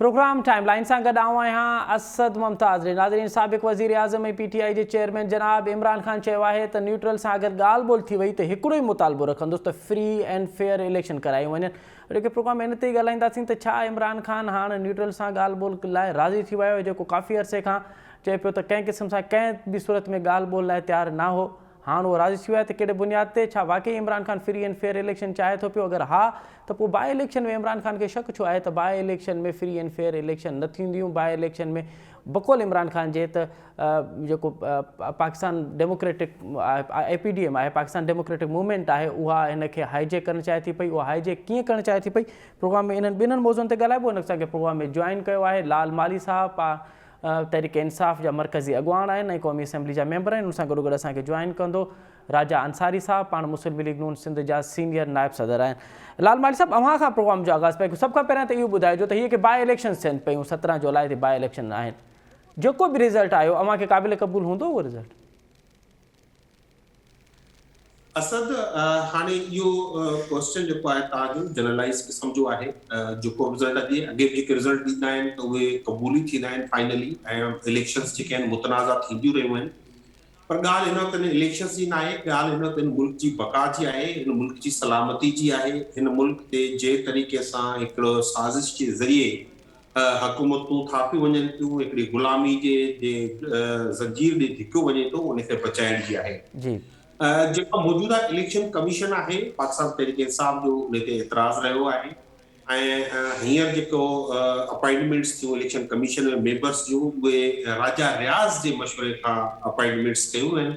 Programme time line سان گڏ آئون آهيان اسد ممتاز ري. ناظرين سابق وزير اعظم ۽ پي ٽي آء جي چيئرمين جناب عمران خان چيو آهي ته نيوٽرل سان اگر ڳالهه ٻولهه ٿي وئي ته هڪڙو ئي مطالبو رکندس ته فري اينڊ فيئر اليڪشن ڪرايون وڃن. اڄوڪي پروگرام ۾ ان تي ئي ڳالهائينداسين ته ڇا عمران خان هاڻ نيوٽرل سان ڳالهه ٻولهه لاء راضي ٿي ويو آهي جيڪو ڪافي عرصي کان چئي پيو ته ڪنهن قسم سان ڪنهن به صورت ۾ ڳالهه ٻولهه لاء تيار نه هو هاڻ اهو راضي ٿي ويو آهي ته ڪهڙي بنياد تي؟ ڇا واقعي Imran Khan free and fair election چاهي ٿو پيو؟ اگر ها ته پوء باء اليڪشن ۾ عمران خان کي شڪ ڇو آهي ته باء election ۾ free and fair election نه ٿينديون؟ باء اليڪشن ۾ بقول عمران خان جي ته جيڪو Pakistan democratic A P D M آهي پاڪستان ڊيموڪريٽڪ موومينٽ آهي اها هن کي هائي جيڪ ڪرڻ چاهي ٿي پئي اها هائي جيڪ ڪيئن ڪرڻ چاهي ٿي پئي؟ پروگرام ۾ انهن ٻنهن موضوعن تي ڳالهائبو ان اسان کي پروگرام ۾ جوائن ڪيو آهي لال مالهي صاحب تحريڪ انصاف جا مرڪزي اڳواڻ آهن ۽ قومي اسيمبلي جا ميمبر آهن ان سان گڏوگڏ اسان کي جوائن ڪندو راجا انصاري صاحب پاڻ مسلم ليگ نون سنڌ جا سينيئر نائب صدر آهن. لال مالهي صاحب اوهان کان پروگرام جو آغاز پيا ڪيون سڀ کان پهريان ته اهو ٻڌائجو ته هي جيڪي باء اليڪشنز ٿين پيون 17 جولاء تي باء اليڪشن آهن جيڪو به رزلٽ آيو اوهان کي قابل قبول هوندو اهو رزلٽ؟ اسد هاڻي اهو ڪوئسچن جيڪو آهي توهان جو جنرلائيز قسم جو آهي جيڪو رزلٽ اچي اڳي به جيڪي رزلٽ ڏيندا آهن ته اهي قبول ئي ٿيندا آهن فائنلي ۽ اليڪشنس جيڪي آهن متنازع ٿينديون رهيون آهن پر ڳالهه هن وقت هن اليڪشنس جي ناهي ڳالهه هن وقت هن ملڪ جي بقا جي آهي هن ملڪ جي سلامتي جي آهي هن ملڪ تي جنهن طريقي سان هڪڙو سازش جي ذريعي حڪومتون ٿاڦيون وڃن ٿيون، هڪڙي غلامي جي جي زنجير ڏي ڌڪيو وڃي ٿو ان کي بچائڻ جي آهي. جي. جيڪا موجوده اليڪشن ڪميشن آهي پاڪستان تحريڪ انصاف جو ان تي اعتراض رهيو آهي ۽ هينئر جيڪو اپائنٽمينٽس ٿيون اليڪشن ڪميشن ۾ ميمبرس جون اهي راجا رياض جي مشوري کان اپائنٽمينٽس ڪيون آهن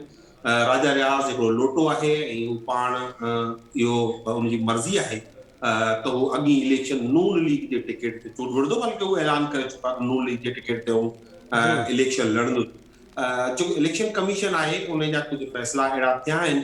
راجا رياض هڪڙو لوٽو آهي ۽ هو پاڻ اهو ان جي مرضي آهي ته هو اڳئين اليڪشن نون ليگ جي ٽڪيٽ تي چونڊ وڙهندو بلڪه هو اعلان ڪري چڪو آهي ته نون ليگ جي ٽڪيٽ تي هو اليڪشن لڙندو. جيڪو اليڪشن ڪميشن آهي ان جا ڪجهه فيصلا اهڙا ٿيا آهن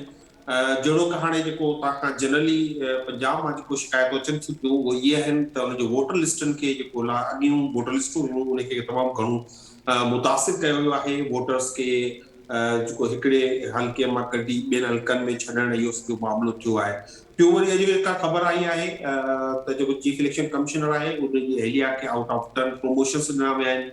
جهڙوڪ هاڻي جيڪو اتان کان جنرلي پنجاب مان جيڪو شڪايتون اچن ٿيون پيون اهي اهي آهن ته ان جو ووٽر لسٽن کي جيڪو اڳيون ووٽر لسٽون هيون ان کي تمام گهڻو متاثر ڪيو ويو آهي ووٽرس کي جيڪو هڪڙي حلقي مان ڪڍي ٻين حلقن ۾ ڇڏڻ اهو سڄو معاملو ٿيو آهي. ٽيون وري اڄ جيڪا خبر آئي آهي ته جيڪو چيف اليڪشن ڪمشنر آهي ان جي اهليه کي آئوٽ آف ٽرن پروموشنس ڏنا ويا آهن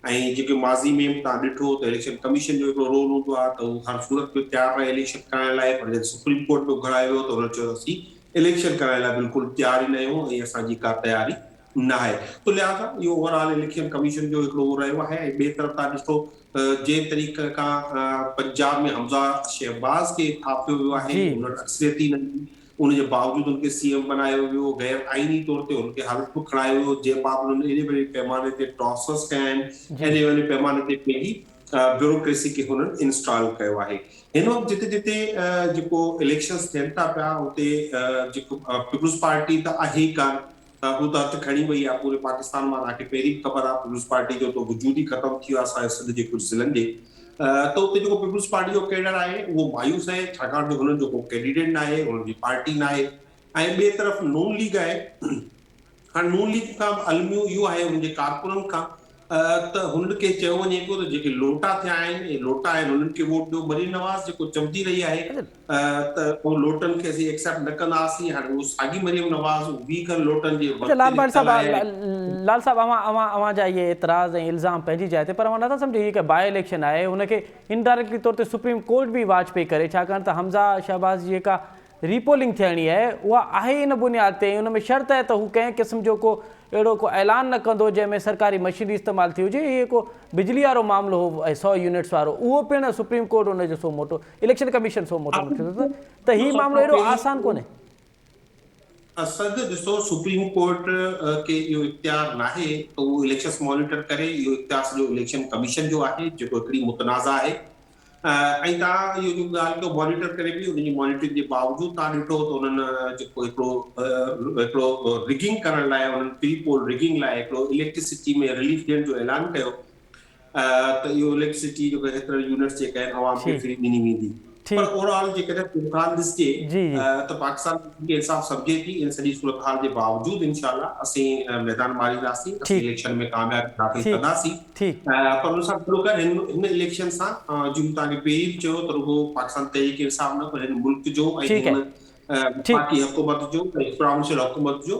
۽ جيڪي ماضي ۾ به توهان ڏٺو ته اليڪشن ڪميشن جو هڪڙو رول هوندو آهي ته هو هر صورت ۾ تيار رهي اليڪشن ڪرائڻ لاء پر جڏهن سپريم ڪورٽ ۾ گهرايو ويو ته هن چيو ته اسين اليڪشن ڪرائڻ لاء بلڪل تيار ئي نه آهيون ۽ اسان جي ڪا تياري ناهي ته لهٰذا اهو اوور آل اليڪشن ڪميشن جو هڪڙو اهو رهيو آهي ۽ ٻئي طرف تان ڏسو جنهن طريقي کان پنجاب ۾ حمزه شهباز کي ٿاڦيو ويو آهي ان وٽ اڪثريت ئي نه هئي ان جي باوجود ان کي سي ايم بنايو ويو غير آئيني طور تي ان کي حلف به کڻايو ويو جنهن بعد انهن ايڏي وڏي پيماني تي ٽرانسفرز ڪيا آهن ايڏي وڏي پيماني تي پنهنجي بيوروڪريسي کي هنن انسٽال ڪيو آهي هن وقت جتي جتي جيڪو اليڪشنز ٿين ٿا پيا اتي جيڪو پيپلز پارٽي ته آهي ئي ڪانه هو ته هٿ کڻي وئي آهي پوري پاڪستان مان توهان کي پهرين به خبر آهي پيپلز پارٽي جو ته وجود ئي ختم ٿي ويو آهي اسان جي سنڌ جي ڪجهه ضلعن جي ته اتي جيڪو پيپلز پارٽي جو ڪيڊر آهي اهو مايوس آهي ڇاڪاڻ جو هنن جو ڪو ڪينڊيڊيٽ ناهي هنن جي پارٽي ناهي ۽ ٻئي طرف نون ليگ آهي هاڻي نون ليگ کان به الميو اهو آهي هنن جي ڪارڪنن کان ته هنن کي چيو وڃي پيو ته جيڪي لوٽا ٿيا آهن ۽ لوٽا آهن انهن کي ووٽ ڏيو مريم نواز جيڪو چوندي رهي آهي ته اهو لوٽن کي اسين ايڪسيپٽ نه ڪنداسين هاڻي اهو ساڳي مريم نواز 20 کن لوٽن جي وقت لال ڀائي صاحب لال صاحب اوهان اوهان اوهان جا اهي اعتراض ۽ الزام پنهنجي جاء تي پر اوهان نٿا سمجهو هي هڪ باء اليڪشن آهي هن کي انڊائريڪٽلي طور تي سپريم ڪورٽ به واچ پئي ڪري ڇاڪاڻ ته حمزه شهباز جي جيڪا ري پولنگ ٿيڻي آهي اها آهي ان بنياد تي ۽ ان ۾ شرط آهي ته هو ڪنهن قسم جو ڪو اهڙو ڪو اعلان نه ڪندو جنهن ۾ سرڪاري مشينري استعمال ٿي هجي هي ڪو بجلي وارو معاملو هو ۽ سو يونٽس وارو اهو پڻ سپريم ڪورٽ ان جو suo motu election commission suo motu notice ته هي معاملو اهڙو آسان ڪونهي. اسد ڏسو سپريم ڪورٽ کي اهو اختيار ناهي ته اهو اليڪشنس مانيٽر ڪري اهو اختيار سڄو اليڪشن ڪميشن جو آهي جيڪو هڪڙي متنازع آهي ۽ توهان اهو جيڪو ڳالهه ڪيو مانيٽر ڪري پئي ان جي مانيٽرنگ جي باوجود توهان ڏٺو ته انهن جيڪو هڪڙو هڪڙو رگنگ ڪرڻ لاء انهن پري پول رگنگ لاء هڪڙو اليڪٽرسٽي ۾ رليف ڏيڻ جو اعلان ڪيو ته اهو اليڪٽرسٽي جيڪو هيترا يونٽس جيڪا آهن عوام کي فري ڏني ويندي پر اوور آل جيڪڏهن صورتحال ڏسجي ته پاڪستان تحريڪ انصاف سمجهي ٿي ان سڄي صورتحال جي باوجود انشاء الله اسين ميدان مارينداسين اسين اليڪشن ۾ ڪاميابي حاصل ڪنداسين پر ان سان گڏوگڏ هن هن اليڪشن سان جيئن مون توهان کي پهرين به چيو ته رڳو پاڪستان تحريڪ انصاف نه پر هن ملڪ جو ۽ هن وفاقي حڪومت جو ۽ پراونشل حڪومت جو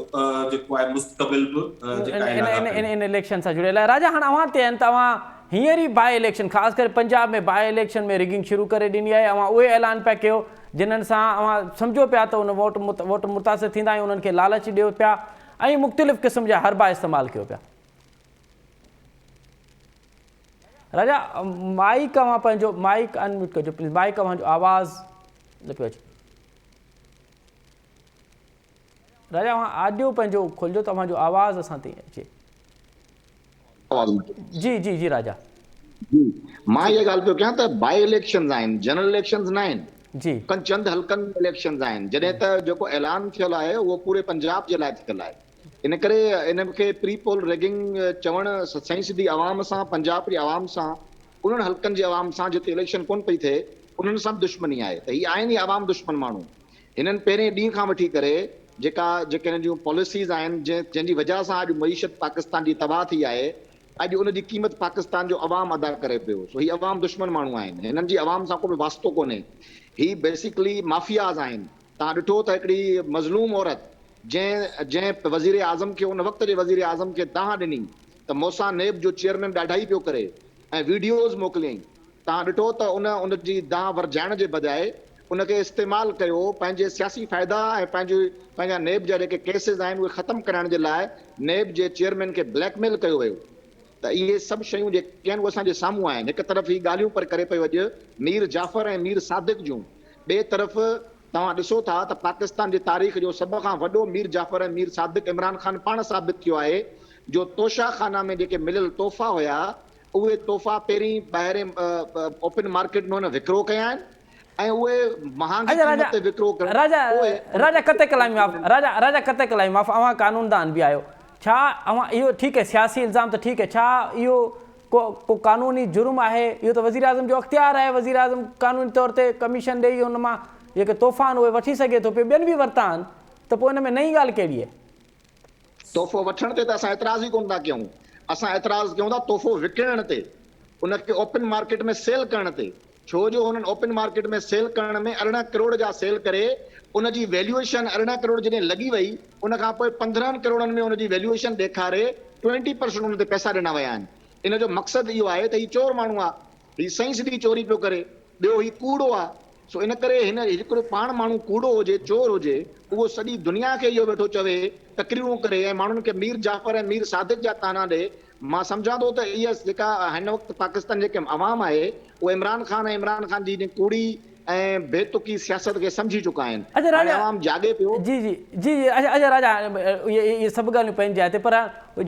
جيڪو آهي مستقبل به جيڪا آهي لاڳاپيل. ان اليڪشن سان جڙيل آهي. راجا هاڻ اوهان تي آهن ته اوهان هينئر ئي باء اليڪشن خاص ڪري پنجاب ۾ باء اليڪشن ۾ رگنگ شروع ڪري ڏني آهي اوهان اهي اعلان پيا ڪيو جنھن سان اوهان سمجهو پيا ته ان ووٽ ووٽر متاثر ٿيندا ۽ انهن کي لالچ ڏيو پيا ۽ مختلف قسم جا حربا استعمال ڪيو پيا. راجا مائيڪ اوهان پنهنجو مائيڪ ان ميوٽ ڪجو پليز مائيڪ اوهان جو آواز نه پيو اچي. راجا اوهان آڊيو پنهنجو کولجو ته اوهان جو آواز اسان تائين اچي. آواز ۾ جي جي جي راجا. جي مان اها ڳالهه پيو ڪيان ته باء اليڪشنز آهن جنرل اليڪشنز نه آهن جي ڪن چند حلقن ۾ اليڪشنز آهن جڏهن ته جيڪو اعلان ٿيل آهي اهو پوري پنجاب جي لاء ٿيل آهي ان ڪري ان کي پري پول ريگنگ چوڻ سائين سڌي عوام سان پنجاب جي عوام سان انهن حلقن جي عوام سان جتي اليڪشن ڪون پئي ٿئي انهن سان به دشمني آهي ته هي آهن ئي عوام دشمن ماڻهو هنن پهرين ڏينهن کان وٺي ڪري جيڪا جيڪي هنن جون پاليسيز آهن جنهن جنهن جي وجهه سان اڄ معيشت پاڪستان جي تباهه ٿي آهي اڄ ان جي قيمت پاڪستان جو عوام ادا ڪري پيو سو هي عوام دشمن ماڻهو آهن هنن جي عوام سان ڪو به واسطو ڪونهي هي بيسيڪلي مافياز آهن توهان ڏٺو ته هڪڙي مظلوم عورت جنهن جنهن وزير اعظم کي ان وقت جي وزير اعظم کي دانهن ڏني ته موسان نيب جو چيئرمين ڏاڍائي پيو ڪري ۽ ويڊيوز موڪليائين توهان ڏٺو ته ان ان جي دانهن ورجائڻ جي بجاء ان کي استعمال ڪيو پنهنجي سياسي فائدا ۽ پنهنجي پنهنجا نيب جا جيڪي ڪيسز آهن اهي ختم ڪرائڻ جي لاء نيب جي چيئرمين کي بليڪ ميل ڪيو ويو ته اهي سڀ شيون جيڪي آهن اهي اسان جي سامهون آهن هڪ طرف هي ڳالهيون پر ڪري پيو اڄ مير جعفر ۽ مير صادق جون ٻئي طرف توهان ڏسو ٿا ته پاڪستان جي تاريخ جو سڀ کان وڏو مير جعفر ۽ مير صادق عمران خان پاڻ ثابت ٿيو آهي جو توشا خانه ۾ جيڪي مليل تحفا هيا اهي تحفا پهرين ٻاهرين اوپن مارڪيٽ ۾ هن وڪرو ڪيا آهن ۽ اهي مهانگي اچا راجا قيمت تي وڪرو ڪرڻ کان راجا پوء ان راجا کي قطع ڪلامي معاف راجا راجا قطع ڪلامي معاف اوهان قانوندان به آهيو ڇا اوهان اهو ٺيڪ آهي سياسي الزام ته ٺيڪ آهي ڇا اهو ڪو ڪو قانوني جرم آهي اهو ته وزيراعظم جو اختيار آهي وزيراعظم قانوني طور تي ڪميشن ڏئي ان مان جيڪي تحفا آهن اهي وٺي سگهي ٿو پيو ٻين به ورتا آهن ته پوء ان ۾ نئين ڳالهه ڪهڙي آهي. تحفو وٺڻ تي ته اسان اعتراض ئي ڪونه ٿا ڪيون، اسان اعتراض ڪيون ٿا تحفو وڪڻڻ تي، ان کي اوپن مارڪيٽ ۾ سيل ڪرڻ تي، ڇو جو هنن اوپن مارڪيٽ ۾ سيل ڪرڻ ۾ 18 ڪروڙ جا سيل ڪري ان جي ويليوئيشن 18 ڪروڙ جڏهن لڳي وئي ان کان پوء 15 ڪروڙن ۾ ان جي ويليوئيشن ڏيکاري ٽوئنٽي پرسنٽ ان تي پئسا ڏنا ويا آهن، ان جو مقصد اهو آهي ته هي چور ماڻهو آهي، هي سئين سڌي چوري پيو ڪري، ٻيو هي ڪوڙو آ، سو ان ڪري هن هڪڙو پاڻ ماڻهو ڪوڙو هجي، چور هجي، اهو سڄي دنيا کي اهو ويٺو چوي، تقريرون ڪري ۽ ماڻهن کي مير جعفر ۽ مير صادق جا طعنا ڏي، مان سمجهان ٿو ته اها جيڪا هن وقت پاڪستان جيڪي عوام آهي، اهو عمران خان ۽ عمران خان جي هن ڪوڙي ۽ بي تڪي سياست کي سمجهي چڪا آهن. اچا هاڻي راجا عوام جاڳي پيو. جي جي جي جي اچا اچا راجا اهي اهي سڀ ڳالهيون پنهنجي جاء تي پر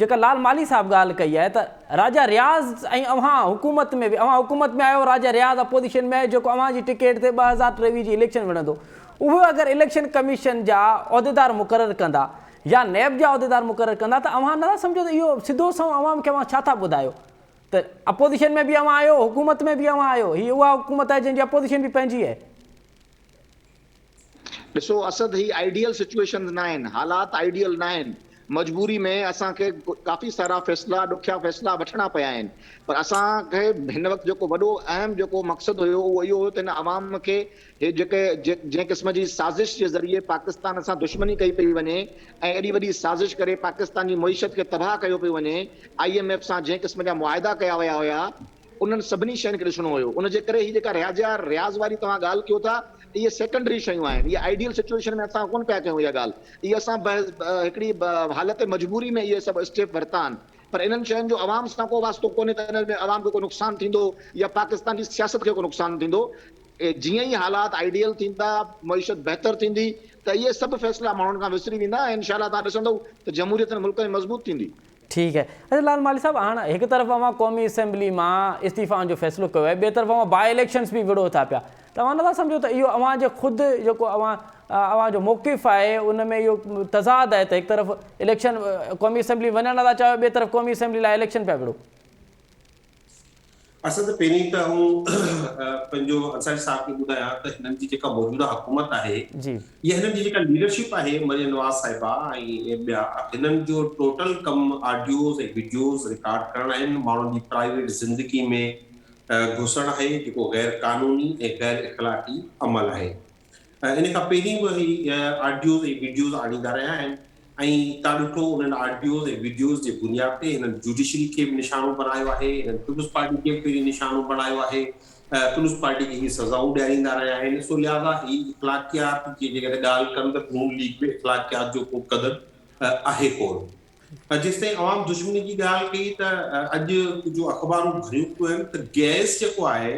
جيڪا لال مالهي صاحب ڳالهه ڪئي آهي ته راجا رياض ۽ اوهان حڪومت ۾ به اوهان حڪومت ۾ آهيو راجا رياض اپوزيشن ۾ آهي جيڪو اوهان جي ٽڪيٽ تي 2023 جي اليڪشن وڙهندو اهو اگر اليڪشن ڪميشن جا عهديدار مقرر ڪندا يا نيب جا عهديدار مقرر ڪندا ته اوهان نٿا سمجهو ته اهو سڌو سنئون عوام کي اوهان ڇا ٿا ٻڌايو ته اپوزيشن ۾ به اوهان آهيو حڪومت ۾ به اوهان آهيو هي اها حڪومت آهي جنهن جي اپوزيشن به پنهنجي آهي. ڏسو اسد هي آئيڊيل سچوئيشنز ناهن، حالات آئيڊيل ناهن، مجبوري ۾ اسان کي ڪافي سارا فيصلا ڏکيا فيصلا وٺڻا پيا آهن پر اسان کي هن وقت جيڪو وڏو اهم جيڪو مقصد هيو اهو اهو هيو ته هن عوام کي هي جيڪي جنهن قسم جي سازش جي ذريعي پاڪستان سان دشمني ڪئي پئي وڃي ۽ ايڏي وڏي سازش ڪري پاڪستان جي معيشت کي تباهه ڪيو پيو وڃي I M F سان جنهن قسم جا معاهدا ڪيا ويا هيا انهن سڀني شين کي ڏسڻو هيو ان جي ڪري هي جيڪا رياضيا رياض واري توهان ڳالهه ڪيو ٿا اهي سيڪنڊري شيون آهن اهي آئيڊيل سچوئيشن ۾ اسان ڪونه پيا ڪيون اها ڳالهه اهي اسان هڪڙي حالت مجبوري ۾ اهي سڀ اسٽيپ ورتا آهن پر انهن شين جو عوام سان ڪو واسطو ڪونهي ته انهن ۾ عوام کي ڪو نقصان ٿيندو يا پاڪستان جي سياست کي ڪو نقصان ٿيندو جيئن ئي حالات آئيڊيل ٿيندا، معيشت بهتر ٿيندي ته اهي سڀ فيصلا ماڻهن کان وسري ويندا ۽ انشاء الله توهان ڏسندؤ ته جمهوريت هن ملڪ ۾ مضبوط ٿيندي. ٺيڪ آهي اچا لال مالهي صاحب هاڻ هڪ طرف اوهان قومي اسيمبلي مان استعيفائن جو فيصلو ڪيو آهي ٻئي طرف اوهان باء اليڪشنز به وڙهو ٿا پيا ته اوهان نٿا سمجهو ته اهو اوهان جي خود جيڪو اوهان اوهان جو موقف آهي ان ۾ اهو تضاد آهي ته هڪ طرف اليڪشن قومي اسيمبلي وڃڻ نٿا چاهيو ٻئي طرف قومي اسيمبلي لاء اليڪشن پيا وڙهو. اسد پهرين ته آئون پنهنجو انصاري صاحب کي ٻڌايان ته هنن جي جيڪا موجوده حڪومت آهي يا هنن جي جيڪا ليڊرشپ آهي مريم نواز صاحبه ۽ ٻيا هنن جو ٽوٽل ڪم آڊيوز ۽ وڊيوز رڪارڊ ڪرڻ آهن ماڻهن جي پرائيويٽ زندگي ۾ گهسڻ آهي جيڪو غير قانوني ۽ غير اخلاقي عمل آهي. ان کان پهرين به هي آڊيوز ۽ وڊيوز آڻيندا رهيا آهن ۽ تان ڏٺو انهن آڊيوز ۽ وڊيوز جي بنياد تي هنن جوڊيشري کي به نشانو بڻايو آهي، هنن پيپلز پارٽي کي به پهرين نشانو بڻايو آهي، پيپلز پارٽي کي هي سزائون ڏياريندا رهيا آهن، سو لهٰذا هي اخلاقيات جي جيڪڏهن ڳالهه ڪن ته نون ليگ ۾ اخلاقيات جو ڪو قدر آهي ڪونه. جيستائين عوام دشمني جي ڳالهه ڪئي ته اڄ ڪجهه اخبارون ڀريون پيون آهن ته گئس جيڪو آهي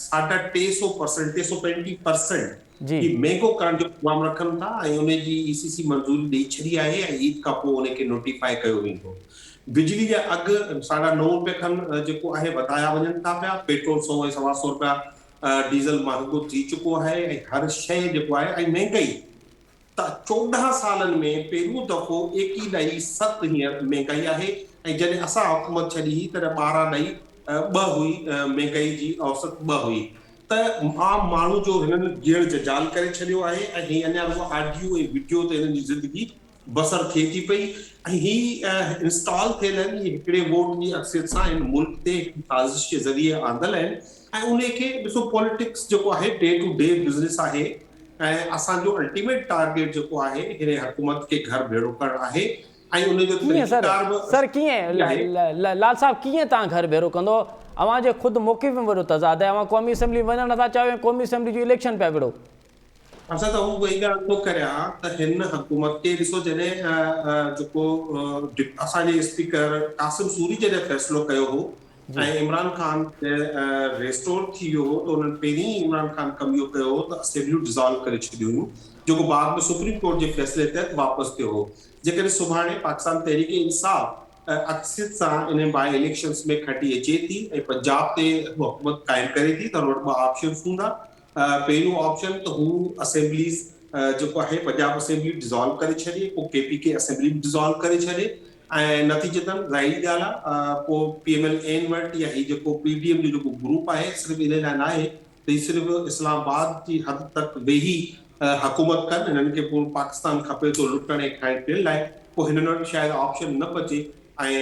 ساڍا ٽي سو پرسنٽ، 335 پرسنٽ، هي مهنگو ڪرڻ جو پروگرام رکن ٿا ۽ ان جي اي سي سي منظوري ڏئي ڇڏي آهي ۽ عيد کان پوء ان کي نوٽيفاء ڪيو ويندو. بجلي جا اگهه ساڍا نو روپيه کن جيڪو آهي وڌايا وڃن ٿا پيا، پيٽرول سئو ۽ سوا سئو روپيا ڊيزل مهانگو ٿي چڪو آهي ۽ هر شيء جيڪو آهي ۽ مهنگائي ته 14 سالن ۾ پهريون دفعو ايڪيهه ڏهي ست هينئر مهنگائي آهي ۽ جڏهن اسان حڪومت ڇڏي هئي تڏهن 12 ڏهي ٻه هئي مهنگائي جي اوسط ٻه هئي ته عام ماڻهو جو هنن جيئڻ جنجال ڪري ڇڏيو آهي ۽ هي اڃا رڳو آڊيو ۽ وڊيو تي هنن جي زندگي بسر ٿئي ٿي پئي ۽ هي انسٽال ٿيل آهن اهي هڪڙي ووٽ جي اڪثريت سان هن ملڪ تي هڪڙي سازش جي ذريعي آندل آهن ۽ انهي کي ڏسو پوليٽڪس جيڪو آهي ڊي ٽو ڊي بزنس آهي ۽ اسان جو الٽيميٽ ٽارگيٽ جيڪو آهي هن حڪومت کي گهر ڀيڙو ڪرڻ آهي ۽ ان جو ڪيئن سر طريقيڪار به سر ڪيئن آهي. لال صاحب ڪيئن توهان گهر ڀيڙو ڪندو اوهان جي خود موقف ۾ وڏو تضاد آهي اوهان قومي اسيمبلي وڃڻ نٿا چاهيو ۽ قومي اسيمبلي جون اليڪشن پيا وڙهو. اسان ته اهو ئي ڳالهه ٿو ڪريان ته هن حڪومت کي ڏسو جڏهن جيڪو اسان جي اسپيڪر قاسم سوري جڏهن فيصلو ڪيو هو ۽ عمران خان جڏهن ريسٽور ٿي ويو هو ته انهن پهرين ئي عمران خان ڪم اهو ڪيو هو ته اسيمبليون ڊزالو ڪري ڇڏيون هيون جيڪو بعد ۾ سپريم ڪورٽ جي فيصلي تحت واپس ٿيو هو جيڪڏهن سڀاڻي پاڪستان تحريڪ انصاف اڪثريت سان انهن باء اليڪشنز ۾ کٽي اچي ٿي ۽ پنجاب تي حڪومت قائم ڪري ٿي ته ان وٽ ٻه آپشنز هوندا پهريون آپشن ته هو اسيمبليز جيڪو آهي پنجاب اسيمبلي ڊزالو ڪري ڇڏي پوء ڪي پي ڪي اسيمبلي به ڊزالو ڪري ڇڏي ۽ نتيجتن ظاهري ڳالهه آهي پوء پي ايم ايل اين وٽ يا هي جيڪو پي ڊي ايم جو جيڪو گروپ آهي صرف ان لاء ناهي ته هي صرف اسلام آباد جي حد تڪ ويهي حڪومت ڪن هنن کي پورو پاڪستان کپي ٿو لٽڻ ۽ کائڻ پيئڻ لاء پوء هنن وٽ شايد آپشن نه بچي ۽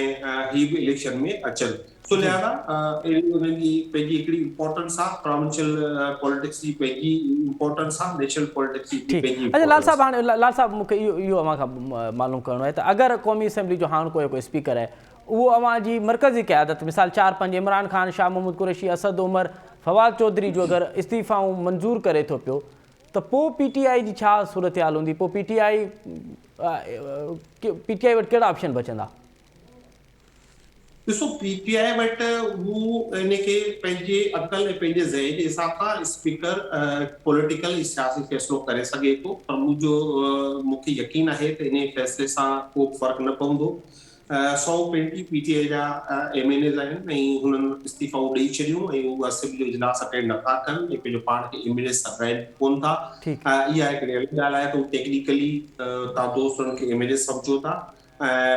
هي به اليڪشن ۾ اچن سو لهذا اهڙي انهن جي پنهنجي هڪڙي امپورٽنس آ پراونشل پوليٽڪس جي پنهنجي امپورٽنس آ نيشنل پوليٽڪس جي ٺيڪ پنهنجي اچا لال امپورٽنس صاحب هاڻي لال صاحب مون کي اهو اهو اوهان کان معلوم ڪرڻو آهي ته اگر قومي اسيمبلي جو هاڻ ڪو هڪ اسپيڪر آهي اهو اوهان جي مرڪزي قيادت مثال چار پنج عمران خان شاهه محمود قريشي اسد عمر فواد چوڌري جو اگر استعيفائون منظور ڪري ٿو پيو ته پوء پي ٽي آء جي ڇا صورتحال هوندي پوء P T I P T I وٽ ڪهڙا آپشن بچندا؟ ڏسو پي ٽي آء وٽ هو ان کي پنهنجي عقل ۽ پنهنجي ذهن جي حساب سان اسپيڪر پوليٽيڪل ۽ سياسي فيصلو ڪري سگهي ٿو پر منهنجو مون کي يقين آهي ته انهي فيصلي سان ڪو به فرق نه پوندو 135 پي ٽي آء جا ايم اين ايز آهن ۽ هنن استعيفائون ڏئي ڇڏيون ۽ هو اسيمبلي جو اجلاس اٽينڊ نٿا ڪن ۽ پنهنجو پاڻ کي ايم اين ايز سڏرائين به ڪونه ٿا. اها هڪڙي الڳ ڳالهه آهي ته هو ٽيڪنيڪلي توهان دوست انهن کي ايم اين ايز سمجهو ٿا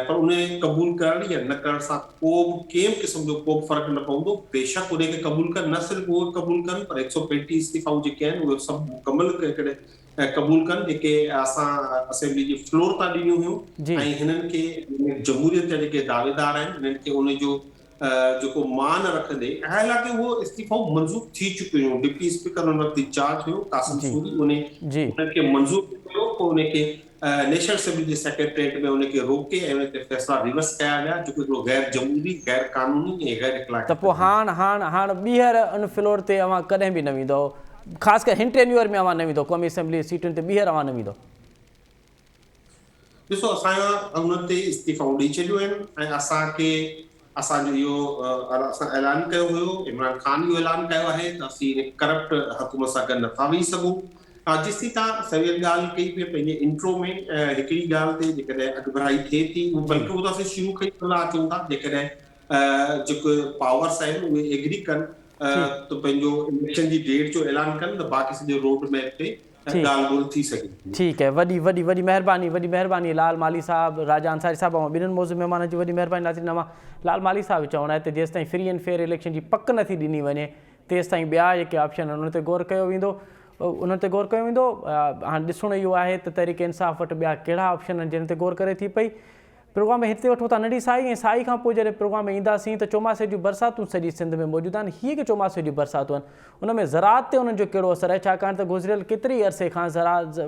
پر ان قبول ڪرڻ يا نه ڪرڻ سان ڪو به ڪنهن به قسم جو ڪو به فرق نه پوندو. بيشڪ ان کي قبول ڪن نه صرف اهي قبول ڪن پر 135 استعيفائون جيڪي آهن اهي سڀ مڪمل ڪڏهن قبول ڪن جيڪي اسان اسيمبلي جي فلور تان ڏنيون هيون ۽ هنن کي جمهوريت جا جيڪي دعويدار آهن هنن کي ان جو جيڪو مان رکندي حالانڪه اهو استعيفائون منظور ٿي چڪيون هيون ڊپٽي اسپيڪر ان وقت انچارج هيو قاسم سوري ان انهن کي منظور ڪيو پوء ان کي نيشنل اسيمبلي جي سيڪريٽريٽ ۾ ان کي روڪي ۽ ان تي فيصلا ريورس ڪيا ويا جيڪو هڪڙو غير جمهوري غير قانوني ۽ غير اخلاقي ته پوء هاڻ هاڻ هاڻ ٻيهر ان فلور تي اوهان ڪڏهن به نه ويندؤ خاص ڪري هن ٽينيوئر ۾ اوهان نه ويندؤ، قومي اسيمبلي جي سيٽن تي ٻيهر اوهان نه ويندؤ. ڏسو اسان انهن تي استعيفائون ڏئي ڇڏيون آهن ۽ اسان کي اسان جو اهو اسان اعلان ڪيو هيو عمران خان اهو اعلان ڪيو آهي ته اسين هن ڪرپٽ حڪومت سان گڏ نٿا ويهي سگهون ها جيستائين توهان سويل ڳالهه ڪئي پئي پنهنجي انٽرو ۾ هڪڙي ڳالهه تي جيڪڏهن اڳڀرائي ٿئي ٿي بلڪه اهو ته اسين شروع کان ئي ڪندا اچون ٿا جيڪڏهن جيڪي پاورس آهن اهي ايگري ڪن ته پنهنجو اليڪشن جي ڊيٽ جو اعلان ڪن ته باقي سڄي روڊ ميپ تي ڳالهه ٻولهه ٿي سگهي ٿي. ٺيڪ آهي وڏي وڏي وڏي مهرباني وڏي مهرباني لال مالهي صاحب راجا انصاري صاحب اوهان ٻنهن معزز مهمانن جي وڏي مهرباني ناظرين اوهان لال مالهي صاحب جو چوڻ آهي ته جيستائين فري اينڊ فيئر اليڪشن جي پڪ نه ٿي ڏني وڃي تيستائين ٻيا جيڪي آپشن آهن انهن تي غور ڪيو ويندو انهن تي غور ڪيو ويندو هاڻ ڏسڻو اهو آهي ته تحريڪ انصاف وٽ ٻيا ڪهڙا آپشن آهن جن تي غور ڪري ٿي پئي. پروگرام ۾ هتي وٺون ٿا ننڍي سائي ۽ سائي کان پوء جڏهن پروگرام ۾ اينداسين ته چوماسي جون برساتون سڄي سنڌ ۾ موجود آهن هي جيڪي چوماسي جون برساتون آهن ان ۾ زراعت تي انهن جو ڪهڙو اثر آهي ڇاڪاڻ ته گذريل ڪيتري ئي عرصي کان زراعت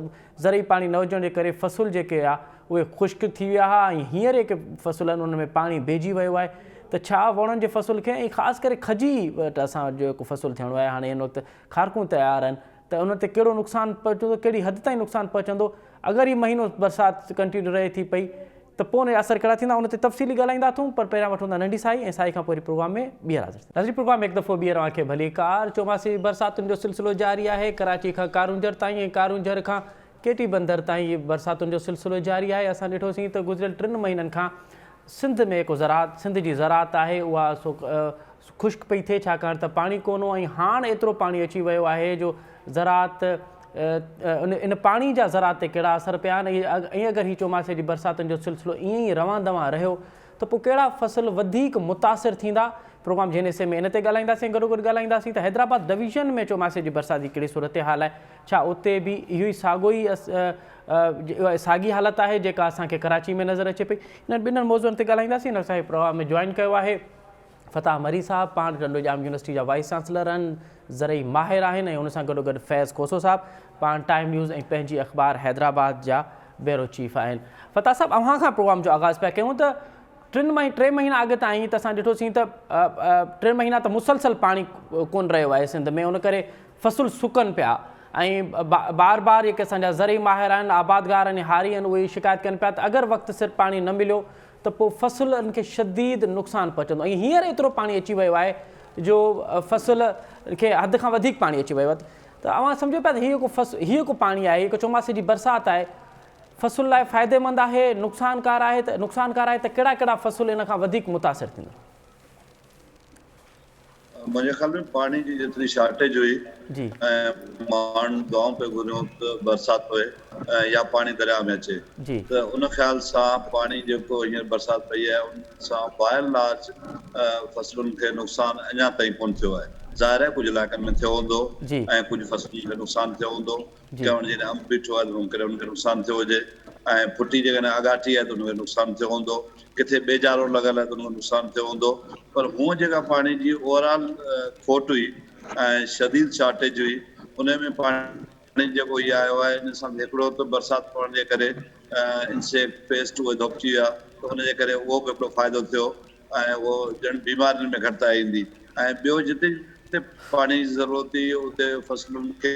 زرعي پاڻي نه هجڻ جي ڪري فصل جيڪي هيا اهي خشڪ ٿي ويا ها ۽ هينئر جيڪي فصل آهن انهن ۾ پاڻي بيهجي ويو آهي ته ڇا ووڻن جي فصل کي ۽ خاص ڪري کجي وٽ اسان وٽ جيڪو فصل ٿيڻو آهي هاڻي هن وقت کارڪون تيار آهن ته ان تي ڪهڙو نقصان پهچندو ڪهڙي حد تائين نقصان پهچندو اگر هي مهينو برسات ڪنٽينيو رهي ٿي پئي ته پوء ان جا اثر ڪهڙا ٿيندا ان تي تفصيلي ڳالهائيندا اٿون پر پهريان وٺون ٿا ننڍي سائي ۽ سائي کان پوء وري پروگرام ۾ ٻيهر حاضر ٿينداسين. ناظرين پروگرام ۾ هڪ دفعو ٻيهر اوهان کي ڀليڪار. چوماسي برساتن جو سلسلو جاري آهي ڪراچي کان ڪارونجهر تائين ۽ ڪارونجهر کان ڪيٽي بندر تائين برساتن جو سلسلو جاري آهي اسان ڏٺوسين ته گذريل ٽن مهينن کان سنڌ ۾ جيڪو زراعت سنڌ جي زراعت آهي اها سو خشڪ پئي ٿئي ڇاڪاڻ ته پاڻي ڪونه هو ۽ هاڻ ايترو پاڻي اچي ويو آهي جو زراعت ان پاڻي جا زراعت تي ڪهڙا اثر پيا آهن ۽ اگر هي چوماسي جي برساتن جو سلسلو ائين ئي روان دوان رهيو ته پوء ڪهڙا فصل وڌيڪ متاثر ٿيندا پروگرام جي هن حصي ۾ ان تي ڳالهائينداسين ۽ گڏوگڏ ڳالهائينداسين ته حيدرآباد ڊويزن ۾ چوماسي جي برسات جي ڪهڙي صورتحال آهي ڇا اتي به اهو ئي ساڳو ئي اها ساڳي حالت آهي جيڪا اسان کي ڪراچي ۾ نظر اچي پئي انهن ٻنهن موضوعن تي ڳالهائينداسين اسان کي پروگرام ۾ جوائن ڪيو آهي فتاح مري صاحب پاڻ ٽنڊوڄام يونيورسٽي جا وائيس چانسلر آهن زرعي ماهر آهن ۽ ان سان گڏوگڏ فيض کوسو صاحب پاڻ ٽائيم نيوز ۽ پنهنجي اخبار حيدرآباد جا بيورو چيف آهن فتاح صاحب اوهان کان پروگرام جو آغاز پيا ڪيون ته ٽن مهين ٽي مهينا اڳ تائين ته اسان ڏٺوسين ته ٽي مهينا ته مسلسل پاڻي ڪون رهيو آهي سنڌ ۾ ان ڪري فصل سڪن پيا ۽ بار بار جيڪي اسان جا زرعي ماهر آهن آبادگار آهن هاري آهن اهي شڪايت ڪن پيا ته اگر وقت سر پاڻي نه مليو ته پوء فصلن کي شديد نقصان پهچندو ۽ هينئر ايترو پاڻي اچي ويو آهي جو فصل کي حد کان وڌيڪ پاڻي اچي ويو آهي ته اوهان سمجهو پيا ته هي جيڪو فصل هي جيڪو پاڻي آهي جيڪو چوماسي جي برسات آهي فصل لاء فائديمند آهي نقصانڪار آهي ته نقصانڪار آهي ته ڪهڙا ڪهڙا فصل ان کان وڌيڪ متاثر ٿيندا. منهنجي خيال ۾ پاڻي جي جيتري شارٽيج هئي ۽ ماڻهن دعائون پئي گهريون ته برسات پوي يا پاڻي درياء ۾ اچي ته ان خيال سان پاڻي جيڪو هينئر برسات پئي آهي ان سان باء اينڊ لارج فصلن کي نقصان اڃا تائين ڪونه ٿيو آهي ظاهر آهي ڪجهه علائقن ۾ ٿيو هوندو ۽ ڪجهه فصلن کي نقصان ٿيو هوندو چوڻ جيڏهن انب بيٺو آهي ته ان ڪري ان کي نقصان ٿيو هجي ۽ ڦٽي جيڪڏهن آڳاٽي آهي ته ان کي نقصان ٿيو هوندو، ڪٿي ٻيجارو لڳل آهي ته ان کي نقصان ٿيو هوندو پر هونء جيڪا پاڻي جي اوور آل کوٽ هئي ۽ شديد شارٽيج هئي ان ۾ پاڻي جيڪو هي آيو آهي ان سان هڪڙو ته برسات پوڻ جي ڪري انسيڪٽ پيسٽ اهي ڌوپجي ويا ته ان جي ڪري اهو به هڪڙو فائدو ٿيو ۽ اهو ڄڻ بيمارين ۾ گهٽتائي ايندي ۽ ٻيو جتي جتي پاڻي جي ضرورت هئي اتي فصلن کي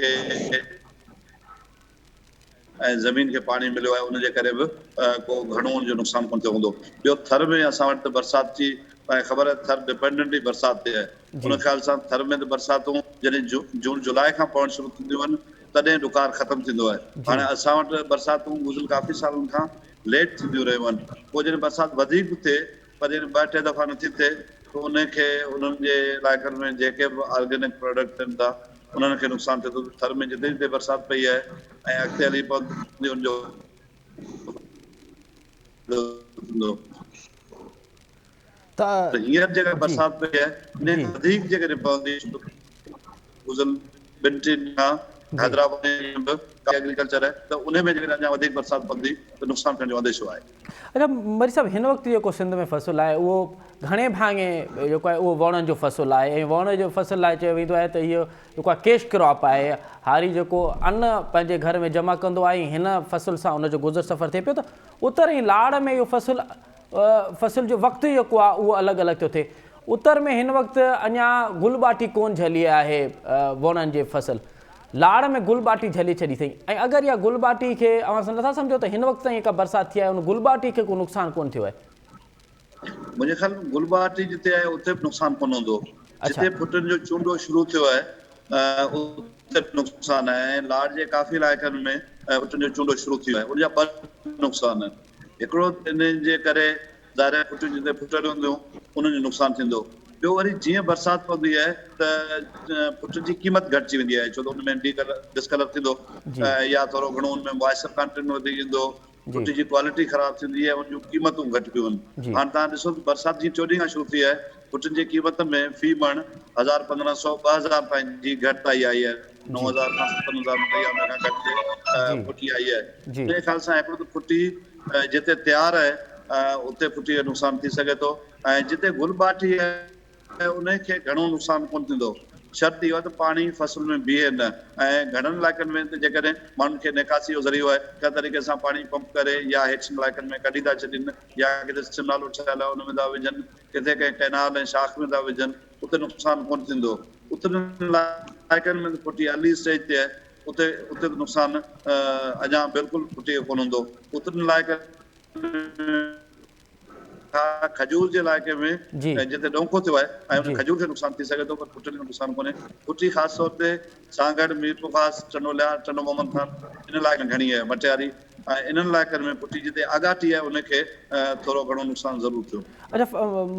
۽ زمين کي پاڻي مليو آهي ان جي ڪري به ڪو گهڻو ان جو نقصان ڪونه ٿيو هوندو. ٻيو ٿر ۾ اسان وٽ ته برسات جي توهان کي خبر آهي ٿر ڊپينڊنٽ ئي برسات تي آهي ان خيال سان ٿر ۾ ته برساتون جڏهن جون جولاء کان پوڻ شروع ٿينديون آهن تڏهن ڏڪار ختم ٿيندو آهي هاڻي اسان وٽ برساتون گذريل ڪافي سالن کان ليٽ ٿينديون رهيون آهن پوء جڏهن برسات وڌيڪ به ٿئي پر جيڪڏهن ٻه ٽي دفعا نٿي ٿئي ته انهي کي انهن جي علائقن ۾ جيڪي به آرگينڪ پراڊڪٽ ٿين ٿا انهن کي نقصان ٿئي ٿو ته ٿر ۾ جتي جتي برسات پئي آهي ۽ اڳتي هلي پوندي ان جو فائدو ٿيندو ته هينئر جيڪا برسات پئي آهي انهي کان وڌيڪ جيڪڏهن پوندي گذريل ٻن ٽن ڏينهن کان حيدرآباد ۾ به ڪافي ايگريڪلچر آهي ته انهي ۾ جيڪڏهن اڃا وڌيڪ برسات پوندي ته نقصان ٿيڻ جو انديشو آهي. اڇا مري صاحب هن وقت جيڪو سنڌ ۾ فصل آهي اهو گهڻي ڀاڱي جيڪو آهي اهو ووڻن جو فصل آهي ۽ ووڻ جو فصل لاء چيو ويندو آهي ته اهو جيڪو آهي ڪيش ڪراپ آهي هاري جيڪو ان پنهنجي گهر ۾ جمع ڪندو آهي ۽ هن فصل سان ان جو گذر سفر ٿئي پيو ته اتر ۽ لاڙ ۾ اهو فصل فصل جو وقت جيڪو آهي اهو الڳ الڳ ٿيو ٿئي اتر ۾ هن وقت اڃا گل ٻاٽي ڪون جهلي آهي ووڻن جي فصل لاڙ ۾ گل ٻاٽي جهلي ڇڏي اٿئي ۽ اگر اها گل ٻاٽي کي اوهان نٿا سمجهو ته هن وقت تائين جيڪا برسات ٿي آهي ان گل ٻاٽي کي ڪو نقصان ڪون ٿيو آهي. منهنجي خيال ۾ گل ٻاٽي جتي آهي اتي به نقصان ڪونه هوندو. جتي ڦٽن جو چونڊو شروع ٿيو آهي اتي به نقصان آهي ۽ لاڙ جي ڪافي علائقن ۾ ڦٽن جو چونڊو شروع ٿي ويو آهي ان جا ٻه نقصان آهن هڪڙو ته انهن جي ڪري ظاهر آهي ڦٽيون جتي ڦٽل هونديون انهن جو نقصان ٿيندو. ٻيو وري جيئن برسات پوندي آهي ته ڦٽين جي قيمت گهٽجي ويندي آهي ڇو ته ان ۾ ڊي ڪلر ڊس ڪلر ٿيندو يا ٿورو گهڻو ان ۾ موائسچر ڪانٽينٽ وڌي ويندو ڦٽي جي ڪوالٽي خراب ٿيندي ۽ ان جون قيمتون گهٽبيون آهن. هاڻ توهان ڏسو ته برسات جيئن چوڏهين کان شروع ٿي آهي ڦٽين جي قيمت ۾ في مڻ هزار پندرهن سئو 2000 تائين جي گهٽتائي آئي آهي 9000 کان 7000 رپيا ان کان گهٽ ڦٽي آئي آهي. انهيء خيال سان هڪڙو ته ڦٽي جتي تيار آهي اتي ڦٽي جو نقصان ٿي سگهي ٿو ۽ جتي گل ٻاٽي آهي انهي کي گهڻو نقصان ڪونه ٿيندو. شرط اهو آهي ته پاڻي فصل ۾ بيهي نه ۽ گهڻن علائقن ۾ ته جيڪڏهن ماڻهن کي نيڪاسي جو ذريعو آهي ڪنهن طريقي سان پاڻي پمپ ڪري يا هيٺين علائقن ۾ ڪڍي ٿا ڇڏين يا ڪٿي سم نالو ٺهيل آهي ان ۾ ٿا وجهن ڪٿي ڪنهن ڪئنال ۽ شاخ ۾ ٿا وجهن اتي نقصان ڪونه ٿيندو. اترين علائقن ۾ ته ڦٽي ارلي اسٽيج تي آهي اتي اتي ته نقصان اڃا بلڪل ڦٽي کي ڪونه هوندو. اترين علائقن ۾ کجور جي علائقي ۾ جتي ڏونڪو ٿيو آهي ۽ ان کجور کي نقصان ٿي سگهي ٿو پر ڦٽين کي نقصان ڪونهي. ڦٽي خاص طور تي سانگهڙ، ميرپورخاص، ٽنڊو الهيار، ٽنڊو محمد خان ان علائقن ۾ گهڻي آهي، مٽياري ۽ انهن علائقن ۾ ڦٽي جتي آڳاٽي آهي ان کي ٿورو گهڻو نقصان ضرور ٿيو. اڇا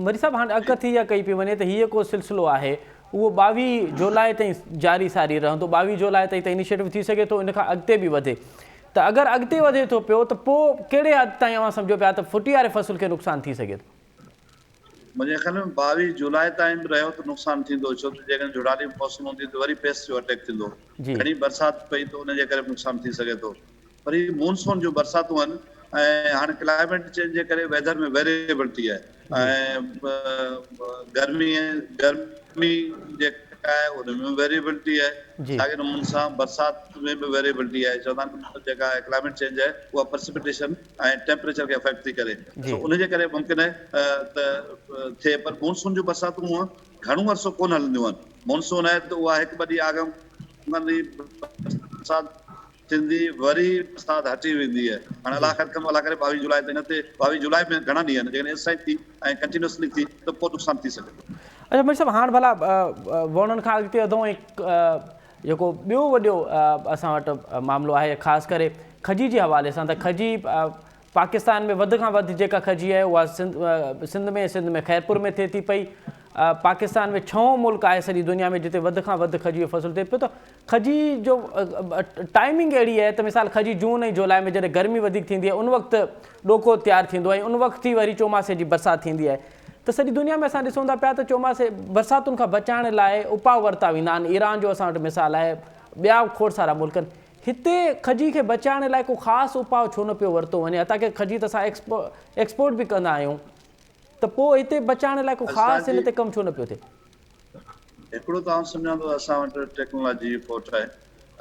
مري صاحب هاڻي اڳڪٿي اها ڪئي پئي وڃي ته هي جيڪو سلسلو آهي اهو 22 جولاء تائين جاري ساري رهندو، 22 جولاء تائين ته انيشيٽو ٿي سگهي ٿو ان کان اڳتي به وڌي ته اگر اڳتي وڌي ٿو پيو ته پوء ڪهڙي حد تائين اوهان سمجهو پيا ته ڦٽي واري فصل کي نقصان ٿي سگهي ٿو؟ منهنجي خيال ۾ 22 جولاء تائين به رهيو ته نقصان ٿيندو ڇو ته جيڪڏهن جهڙالي موسم هوندي ته وري پيسٽ جو اٽيڪ ٿيندو. گهڻي برسات پئي ته ان جي ڪري به نقصان ٿي سگهي ٿو. پر هي مون سون جون برساتون آهن ۽ هاڻي ڪلائميٽ چينج جي ڪري ويدر ۾ ويريبلٽي آهي ۽ گرمي گرمي جيڪا آهي ان ۾ به ويريبلٽي آهي ساڳي نموني سان برسات ۾ به ويريبلٽي آهي چوندا آهن جيڪا ڪلائميٽ چينج آهي اها پرسپيٽيشن ۽ ٽيمپريچر کي افيڪٽ ٿي ڪري سو ان جي ڪري ممڪن آهي ته ٿئي پر مونسون جون برساتون هونء گهڻو عرصو ڪونه هلنديون آهن مونسون آهي ته اها هڪ ٻه ڏينهن آگم ڪندي برسات ٿيندي وري برسات هٽي ويندي آهي هاڻي الله خير ڪندو الله ڪري 22 جولاء تائين نه ٿئي 22 جولاء ۾ گهڻا ڏينهن آهن جيڪڏهن ايستائين ٿي ۽ ڪنٽينيوسلي ٿي ته پوء نقصان ٿي سگهي ٿو. اڇا مير صاحب هاڻ ڀلا ووڻن کان اڳتي وڌون ۽ جيڪو ٻيو وڏو اسان وٽ معاملو آهي خاص ڪري کجي جي حوالي سان ته کجي پاڪستان ۾ وڌ کان وڌ جيڪا کجي آهي اها سنڌ ۾ سنڌ ۾ خيرپور ۾ ٿئي ٿي پئي پاڪستان ۾ ڇهون ملڪ آهي سڄي دنيا ۾ جتي وڌ کان وڌ کجي جو فصل ٿئي پيو ته کجي جو ٽائمنگ اهڙي آهي ته مثال کجي جون ۽ جولاء ۾ جڏهن گرمي وڌيڪ ٿيندي آهي ان وقت ڏوڪو تيار ٿيندو آهي ۽ ان وقت ئي وري چوماسي جي برسات ٿيندي آهي ته سڄي دنيا ۾ اسان ڏسون ٿا پيا ته چوماسي برساتن کان بچائڻ لاء اپاء ورتا ويندا آهن ايران جو اسان وٽ مثال آهي ٻيا کوڙ سارا ملڪ آهن هتي کجي کي بچائڻ لاء ڪو خاص اپاء ڇو نه پيو ورتو وڃي حتيٰ ڪه کجي ته اسان ايڪسپورٽ به ڪندا آهيون ته پوء هتي بچائڻ لاء ڪو خاص ان تي ڪم ڇو نه پيو ٿئي؟ هڪڙو ته آئون سمجهان ٿو اسان وٽ ٽيڪنالاجي جي کوٽ آهي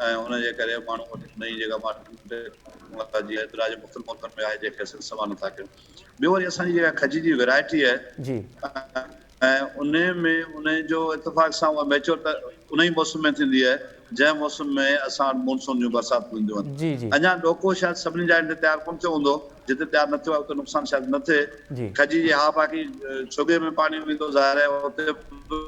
۽ ان جي ڪري ماڻهو وٽ نئين جيڪا ماڊرن ٽيڪنالاجي آهي دنيا جي مختلف ملڪن ۾ آهي جنهن کي اسين استعمال نٿا ڪيون ٻيو وري اسان جي جيڪا کجي جي ورائٽي آهي ۽ ان ۾ ان جو اتفاق سان اها ميچور ته ان ئي موسم ۾ ٿيندي آهي جنهن موسم ۾ اسان وٽ مونسون جون برساتون اينديون آهن اڃا ڏوڪو شايد سڀني جاين تي تيار ڪونه ٿيو هوندو جتي تيار نه ٿيو آهي اتي نقصان شايد نه ٿئي. کجي جي ها باقي ڇڳي ۾ پاڻي ويندو ظاهر آهي اتي به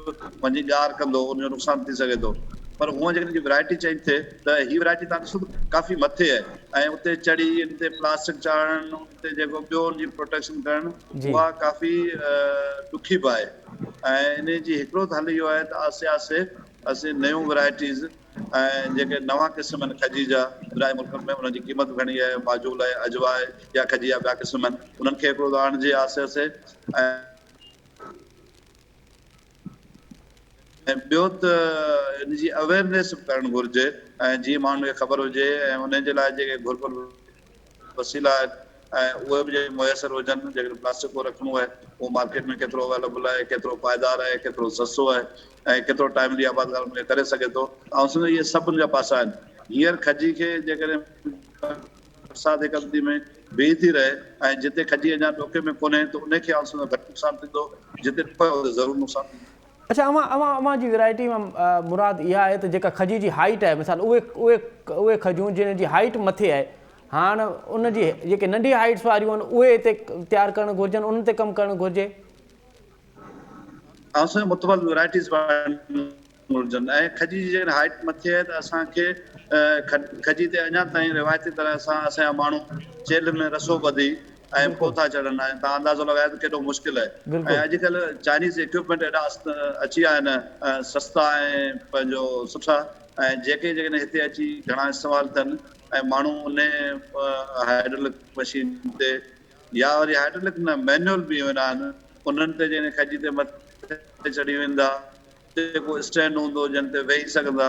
وڃي ڄار ڪندو ان جو نقصان ٿي سگهي ٿو پر هونء جيڪڏهن جي ورائٽي چينج ٿئي ته هي ورائٽي تان ڏسو ته ڪافي مٿي آهي ۽ اتي چڙهي ان تي پلاسٽڪ چاڙهڻ ان تي جيڪو ٻيو ان جي پروٽيڪشن ڪرڻ اها ڪافي ڏکي به آهي ۽ ان جي هڪڙو ته حل اهو آهي ته آهستي آهستي اسين نيون ورائٽيز ۽ جيڪي نوان قسم آهن کجي جا ٻاهرين ملڪن ۾ انهن جي قيمت به گهڻي آهي ماجول آهي عجوه آهي يا کجي جا ٻيا قسم آهن انهن کي هڪڙو ته آڻجي آهستي آهستي ۽ ٻيو ته ان جي اويرنيس به ڪرڻ گهرجي ۽ جيئن ماڻهن کي خبر هجي ۽ انهن جي لاء جيڪي گهربل وسيلا آهن ۽ اهي به جيڪي ميسر هجن، جيڪڏهن پلاسٽڪ ڪو رکڻو آهي اهو مارڪيٽ ۾ ڪيترو اويليبل آهي، ڪيترو پائيدار آهي، ڪيترو سستو آهي ۽ ڪيترو ٽائملي آبادگار ان کي ڪري سگهي ٿو. آئون سمجهان اهي سڀ ان جا پاسا آهن. هينئر کجي کي جيڪڏهن برسات هڪ اڌ ڏينهن ۾ بيهي ٿي رهي ۽ جتي کجي اڃا ڏوڪي ۾ ڪونهي ته ان کي آئون سمجهان گهٽ نقصان ٿيندو، جتي ڏوڪو آهي اتي ضرور نقصان ٿيندو. اڇا اوهان اوهان اوهان جي ورائٽي مان مراد اها آهي ته جيڪا کجي جي هائيٽ آهي مثال اهي اهي اهي کجون جن جي هائيٽ مٿي آهي هاڻ ان جي جيڪي ننڍي هائيٽس واريون آهن اهي هتي تيار ڪرڻ گهرجن انهن تي ڪم ڪرڻ گهرجي. اوهان سان متبادل ورائٽيز بڻائڻ گهرجن ۽ کجي جي جيڪڏهن هائيٽ مٿي آهي ته اسان کي کجي تي اڃا تائين روايتي طرح سان اسان جا ماڻهو چيلهه ۾ رسو ٻڌي ۽ پوء ٿا چڙهن ۽ توهان اندازو لڳايو ته ڪيڏو مشڪل آهي ۽ اڄڪلهه چائنيز اڪوپمينٽ ايڏا اچي ويا آهن سستا ۽ پنهنجو سٺا ۽ جيڪي جيڪڏهن هتي اچي گهڻا استعمال ٿين ۽ ماڻهو انهي هائيڊرولڪ مشين تي يا وري هائيڊرولڪ نه مينوئل به ايندا آهن انهن تي جيڪڏهن کجي تي مٿي چڙهي ويندا اتي ڪو اسٽينڊ هوندو جنهن تي ويهي سگهندا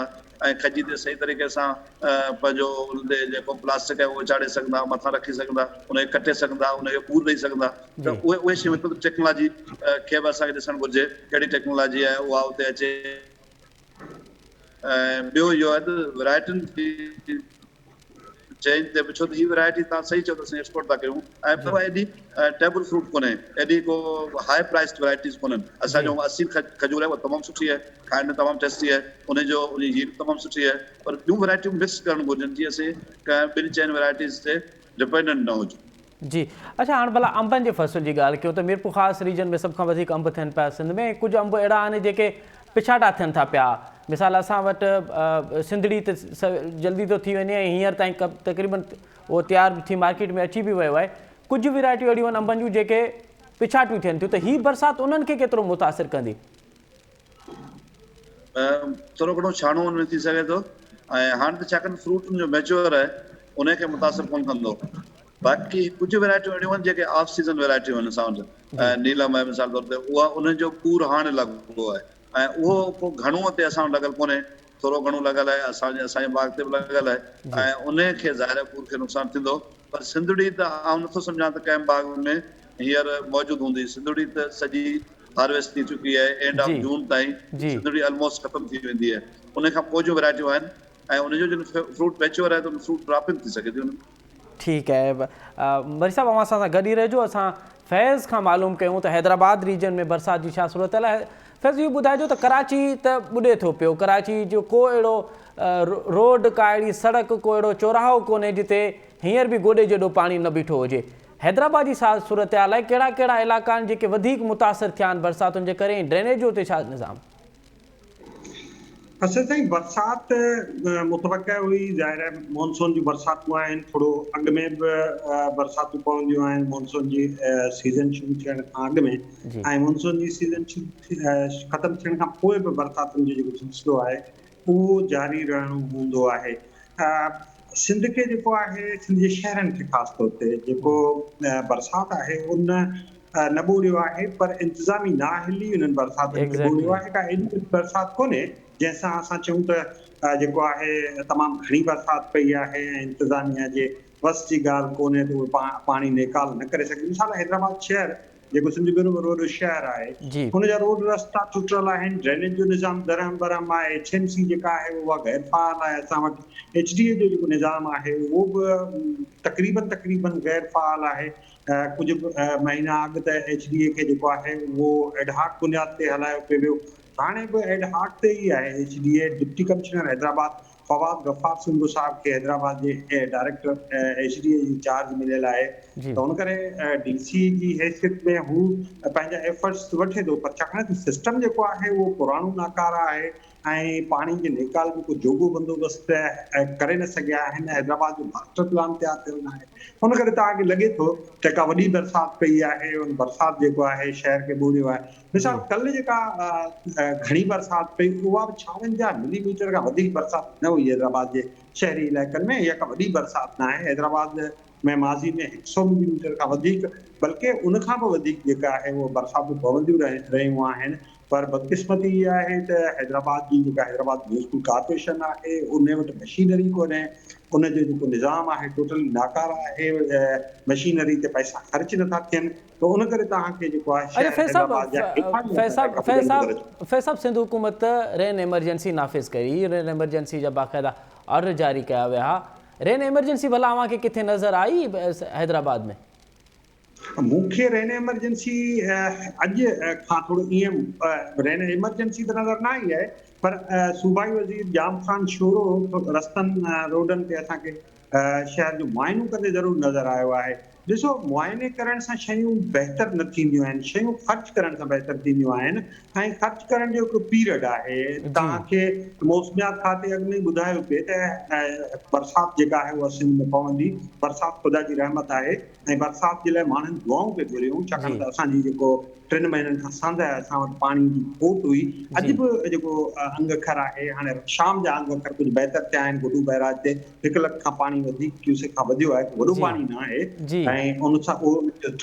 ۽ کجي تي صحيح طريقي سان پنهنجو ان تي جيڪو پلاسٽڪ آهي اهو چاڙهي سگهندا مٿان رکي سگهندا ان کي ڪٽي سگهندا ان کي ٻور ڏئي سگهندا ته اهي اهي شيون هڪ ته ٽيڪنالاجي کي به اسان کي ڏسڻ گهرجي ڪهڙي ٽيڪنالاجي آهي اها اتي اچي ۽ ٻيو اهو آهي ته ورائٽين جي چينج تي به ڇو ته هي ورائٽي توهان صحيح چيو ته اسين ايڪسپورٽ ٿا ڪيون ۽ پر اها ايڏي ٽيبل فروٽ ڪونهي ايڏي ڪو هاء پرائسڊ ورائٽيز ڪونهن اسان جو اصيل کجور آهي اها تمام سٺي آهي کائڻ ۾ تمام ٽيسٽي آهي ان جو ان جي هيل تمام سٺي آهي پر ٻيون ورائٽيون مڪس ڪرڻ گهرجن جيئن اسين ڪنهن ٻن چئن ورائٽيز تي ڊپينڊنٽ نه هجون. جي اڇا هاڻ ڀلا انبن جي فصل جي ڳالهه ڪيون ته ميرپورخاص ريجن ۾ سڀ کان وڌيڪ انب ٿين پيا سنڌ ۾ ڪجهه انب اهڙا آهن جيڪي پڇاٽا ٿين ٿا پيا مثال اسان وٽ سنڌڙي ته جلدي ٿو ٿي وڃي ۽ هينئر تائين تقريبن اهو تيار به ٿي مارڪيٽ ۾ اچي به ويو آهي ڪجهه ورائٽيون اهڙيون آهن انبن جون جيڪي پڇاٽيون ٿين ٿيون ته هي برسات انهن کي ڪيترو متاثر ڪندي؟ ٿورو گهڻو ڇاڻو ان ۾ ٿي سگهي ٿو ۽ هاڻ ته ڇاڪاڻ فروٽ ان جو ميچوئر آهي ان کي متاثر ڪونه ڪندو باقي ڪجهه ورائٽيون اهڙيون آهن جيڪي آف سيزن ورائٽيون آهن اسان وٽ نيلم آهي مثال طور تي اها ان جو پور هاڻ لڳو آهي ۽ اهو ڪو گهڻو تي اسان وٽ لڳل ڪونهي ٿورو گهڻو لڳل آهي اسان جي اسان جي باغ تي به لڳل آهي ۽ ان کي ظاهر آهي پور کي نقصان ٿيندو پر سنڌڙي ته آئون نٿو سمجهان ته ڪنهن باغ ۾ هينئر موجود هوندي سنڌڙي ته سڄي هارويسٽ ٿي چڪي آهي اينڊ آف جون تائين سنڌڙي الموسٽ ختم ٿي ويندي آهي ان کان پوء جون ورائٽيون آهن ۽ ان جو جڏهن فروٽ ميچوئر آهي ته ان فروٽ ڊراپنگ ٿي سگهي ٿي ان ۾. ٺيڪ آهي مري صاحب اوهان اسان سان گڏ ئي رهجو اسان فيض کان معلوم ڪيون ته حيدرآباد ريجن ۾ برسات جي ڇا صورتحال آهي فيض اهو ٻڌائجو ته ڪراچي ته ٻڏي ٿو پيو ڪراچي جو ڪو اهڙو روڊ ڪا اهڙي سڙڪ ڪو اهڙو چوراهو ڪونهي جتي هينئر به گوڏي جيڏو پاڻي نه بيٺو هجي حيدرآباد جي ڇا صورتحال آهي، ڪهڙا ڪهڙا علائقا آهن جيڪي وڌيڪ متاثر ٿيا آهن برساتن جي ڪري ۽ ڊرينيج جو اتي ڇا نظام؟ اصل سائين برسات متوقع هئي ظاهر آهي مونسون جون برساتون آهن ٿورو اڳ ۾ به برساتون پونديون آهن مونسون جي سيزن شروع ٿيڻ کان اڳ ۾ ۽ مونسون جي سيزن ختم ٿيڻ کان پوء به برساتن جو جيڪو سلسلو آهي اهو جاري رهڻو هوندو آهي. سنڌ کي جيڪو آهي سنڌ جي شهرن کي خاص طور تي جيڪو برسات آهي ان نه ٻوڙيو آهي پر انتظامي نااهلي انهن برساتن کي ٻوڙيو آهي ڪا ايڏي وڏي برسات ڪونهي جنهن سان اسان چئون ته جيڪو آهي تمام گهڻي برسات پئي آهي ۽ انتظاميا جي وس جي ڳالهه ڪونهي ته اهي پاڻي نيڪال نه ڪري سگهي مثال حيدرآباد شهر جيڪو سنڌ جو وڏو وڏو شهر آهي ان جا روڊ رستا ٽٽل آهن، ڊرينيج جو نظام درهم برهم آهي، ايڇ ايم سي جيڪا آهي اها غير فعال آهي، اسان وٽ ايڇ ڊي اي جو جيڪو نظام آهي اهو به تقريبن تقريبن غير فعال آهي، ڪجهه مهينا اڳ ته ايڇ ڊي اي کي جيڪو آهي اهو ايڊهاڪ بنياد تي هلايو پئي ويو، هاڻي به ايڊهاڪ تي ئي آهي H D A, deputy commissioner Hyderabad Fawad Ghaffar Soomro صاحب کي حيدرآباد جي ڊائريڪٽر ايڇ ڊي اي جي چارج مليل آهي ته ان ڪري ڊي سي جي حيثيت ۾ هو پنهنجا ايفرٽس ته وٺي ٿو پر ڇاڪاڻ ته سسٽم جيڪو آهي اهو پراڻو ناڪاره آهي ۽ پاڻي جي نيڪال جو ڪو جوڳو بندوبست ڪري نه سگهيا آهن حيدرآباد جو ماسٽر پلان تيار ٿيل ناهي ان ڪري توهان کي لڳي ٿو ته ڪا وڏي برسات پئي آهي ان برسات جيڪو آهي شهر کي ٻوڙيو آهي مثال ڪلهه جيڪا گهڻي برسات پئي اها به 56 ملي ميٽر کان وڌيڪ برسات نه هئي حيدرآباد جي شهري علائقن ۾ اها ڪا وڏي برسات نه آهي حيدرآباد ۾ ماضي ۾ 100 ملي ميٽر کان وڌيڪ بلڪه ان کان به وڌيڪ جيڪا آهي اها برساتون پونديون رهيون آهن پر بدقسمتي اها آهي ته حيدرآباد جي جيڪا حيدرآباد ميونسپل ڪارپوريشن آهي ان وٽ مشينري ڪونهي ان جو جيڪو نظام آهي ٽوٽلي ناڪاره آهي مشينري تي پئسا خرچ نٿا ٿين ته ان ڪري توهان کي جيڪو آهي اچا شهر فيض صاحب حيدرآباد جا هيٺان فيض صاحب علائقا فيض ٻڏڻ صاحب نظر اچن. فيض صاحب سنڌ حڪومت رين ايمرجنسي نافذ ڪئي رين ايمرجنسي جا باقاعده آرڊر جاري ڪيا ويا ها رين ايمرجنسي ڀلا اوهان کي ڪٿي نظر آئي حيدرآباد ۾؟ مون کي رين ايمرجنسي اڄ کان ٿورو ائين رين ايمرجنسي ته نظر نه آئي آهي پر صوبائي وزير ڄام خان شورو رستن روڊن تي اسان کي شهر جو معائنو ڪندي ضرور نظر آيو آهي. ڏسو معائني ڪرڻ سان شيون بهتر نه ٿينديون آهن، شيون خرچ ڪرڻ سان بهتر ٿينديون آهن ۽ خرچ ڪرڻ جو هڪڙو پيريڊ آهي. توهان کي موسميات کاتي اڳ ۾ ئي ٻڌايو پئي ته برسات جيڪا آهي اها سنڌ ۾ پوندي، برسات خدا جي رحمت آهي ۽ برسات جي لاء ماڻهن دعائون پئي گهريون ڇاڪاڻ ته اسان جي جيڪو ٽن مهينن کان ساندهه اسان وٽ پاڻي جي کوٽ هئي. اڄ به جيڪو انگ اکر آهي، هاڻي شام جا انگ اکر ڪجهه بهتر ٿيا آهن، گڊو بئراج تي هڪ لک کان پاڻي وڌيڪ ڪيوسڪ کان وڌيو آهي، ڪو وڏو پاڻي نه آهي ۽ ان سان اهو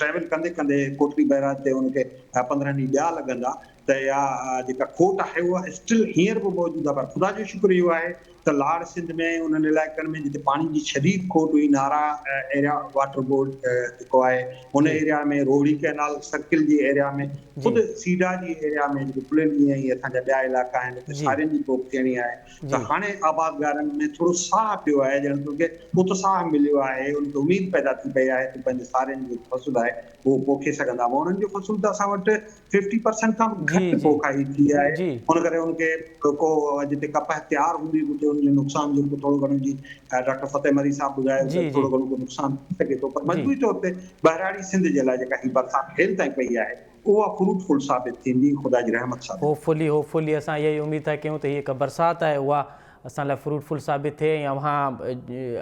ٽريول ڪندي ڪندي ڪوٽڙي بئراج تي ان کي 15 ڏينهن ٻيا لڳندا. ته اها جيڪا کوٽ آهي اها اسٽل هينئر به موجود آهي پر خدا جو شڪر اهو آهي ته لاڙ سنڌ ۾ انهن علائقن ۾ جتي پاڻي جي شديد کوٽ هئي نارا ايريا واٽر بورڊ جيڪو آهي ان ايريا ۾ روهڙي ڪئنال سرڪل جي ايريا ۾ خود سيڊا جي ايريا ۾ جيڪو پليلي ۽ اسان جا ٻيا علائقا آهن اتي سارين جي پوک ٿيڻي آهي ته هاڻي آبادگارن ۾ ٿورو ساهه پيو آهي ڄڻ ته ان کي اتساهه مليو آهي ان کي اميد پيدا ٿي پئي آهي ته پنهنجي سارين جو فصل آهي اهو پوکي سگهندا ووڻن جو فصل ته اسان وٽ ففٽي پرسنٽ کان به گهٽ پوکائي ٿي آهي ان ڪري ان کي ڪو جتي ڪپهه تيار هوندي اتي ان جو نقصان جيڪو ٿورو گهڻو جي ڊاڪٽر فتح مري صاحب ٻڌايو ته ٿورو گهڻو ڪو نقصان ٿي سگهي ٿو پر مجموعي طور تي ٻهراڙي سنڌ جي لاء جيڪا هي برسات هيل تائين پئي آهي اها فروٽ فل ثابت ٿيندي خدا جي رحمت ثابت هوپ فلي هوپ فلي اسان اها ئي اميد ٿا ڪيون ته هي هڪ برسات آهي اها اسان لاء فروٽ فل ثابت ٿئي ۽ اوهان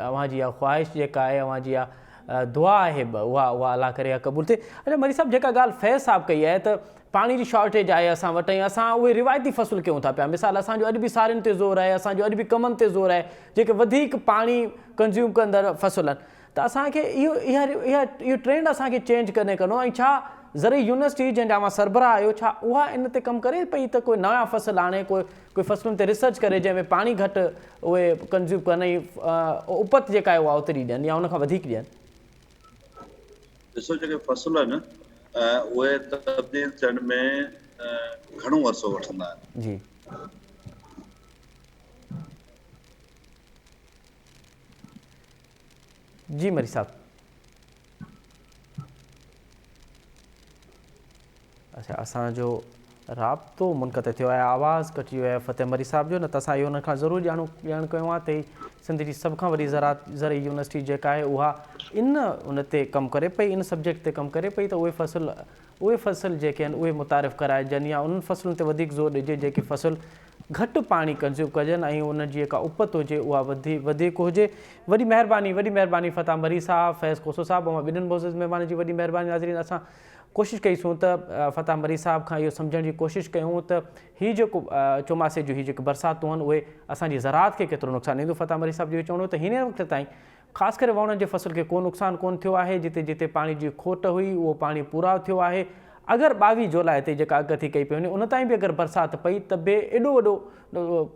اوهان جي اها خواهش جيڪا آهي اوهان جي اها دعا آهي اها اها الله ڪري اها قبول ٿئي. اڇا مري صاحب جيڪا ڳالهه فيض صاحب ڪئي آهي ته پاڻي جي شارٽيج آهي اسان وٽ ۽ اسان اهي روايتي فصل ڪيون ٿا پيا مثال اسان جو اڄ به سارين تي زور آهي اسان جو اڄ به ڪمن تي زور آهي جيڪي وڌيڪ پاڻي ڪنزيوم ڪندڙ فصل آهن ته اسان کي اهو اها اها اهو ٽرينڊ اسان کي چينج ڪڏهن ڪرڻو ۽ ڇا زرعي يونيورسٽي جنهن جا اوهان سربراهه آهيو ڇا اها ان تي ڪم ڪري پئي ته ڪوئي نوان فصل آڻي ڪوئي ڪوئي فصلن تي ريسرچ ڪري جنهن ۾ پاڻي گهٽ اهي ڪنزيوم ڪن ۽ اپت جيڪا آهي اها اوتري ڏين يا ان کان وڌيڪ ڏين. ڏسو جيڪي فصل آهن اهي تبديل ٿيڻ ۾ گهڻو عرصو وٺندا آهن. جي. جي مري صاحب. اڇا اسان جو رابطو منقطع ٿيو آهي آواز ڪٽجي ويو آهي فتح مري صاحب جو نه ته اسان اهو انهن کان ضرور ڄاڻو ڄاڻ ڪيون ها ته سنڌ جي سڀ کان وڏي زراعت زرعي يونيورسٽي جيڪا آهي اها ان ان تي ڪم ڪري پئي ان سبجيڪٽ تي ڪم ڪري پئي ته اهي فصل اهي فصل جيڪي آهن اهي متعارف ڪرائجن يا انهن فصلن تي وڌيڪ زور ڏجي جيڪي فصل گهٽ پاڻي ڪنزيوم ڪجن ۽ انهن جي جيڪا اپت هجي اها وڌي وڌيڪ هجي وڏي مهرباني وڏي مهرباني فتح مري صاحب فيض کوسو صاحب اوهان ٻنهن معزز مهمانن جي وڏي مهرباني ناظرين اسان ڪوشش ڪئي سون ته فتح مري صاحب کان اهو سمجهڻ جي ڪوشش ڪيون ته هي جيڪو چوماسي جون هي جيڪي برساتون آهن اهي اسان جي زراعت کي ڪيترو نقصان ڏينديون فتح مري صاحب جو اهو چوڻ هو ته هينئر وقت تائين خاص ڪري ووڻن جي فصل کي ڪو نقصان ڪونه ٿيو آهي جتي جتي پاڻي جي کوٽ هئي اهو پاڻي پورائو ٿيو آهي اگر 22 جولاء تي جيڪا اڳڪٿي ڪئي پئي وڃي ان تائين به اگر برسات پئي ته به ايڏو وڏو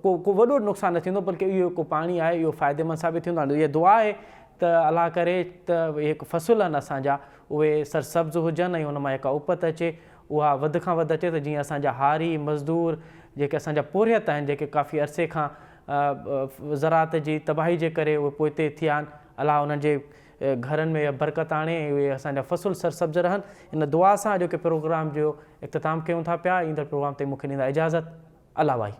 ڪو ڪو وڏو نقصان نه ٿيندو بلڪه اهو جيڪو پاڻي آهي اهو فائديمند ثابت ٿيندو هاڻي اها دعا آهي ته الله ڪري ته اهي هڪ فصل آهن اسان جا اهي سرسبز هجن ۽ ان مان جيڪا اپت اچي اها وڌ کان وڌ اچي ته جيئن اسان جا هاري، مزدور، جيڪي اسان جا پورهيت آهن جيڪي ڪافي عرصي کان زراعت جي تباهي جي ڪري اهي پوئتي ٿيا آهن الله انهن جي گهرن ۾ برڪت آڻي ۽ اهي اسان جا فصل سرسبز رهن ان دعا سان اڄوڪي پروگرام جو اختتام ڪيون ٿا پيا ايندڙ پروگرام تائين مون کي ڏيندا اجازت الله واهي.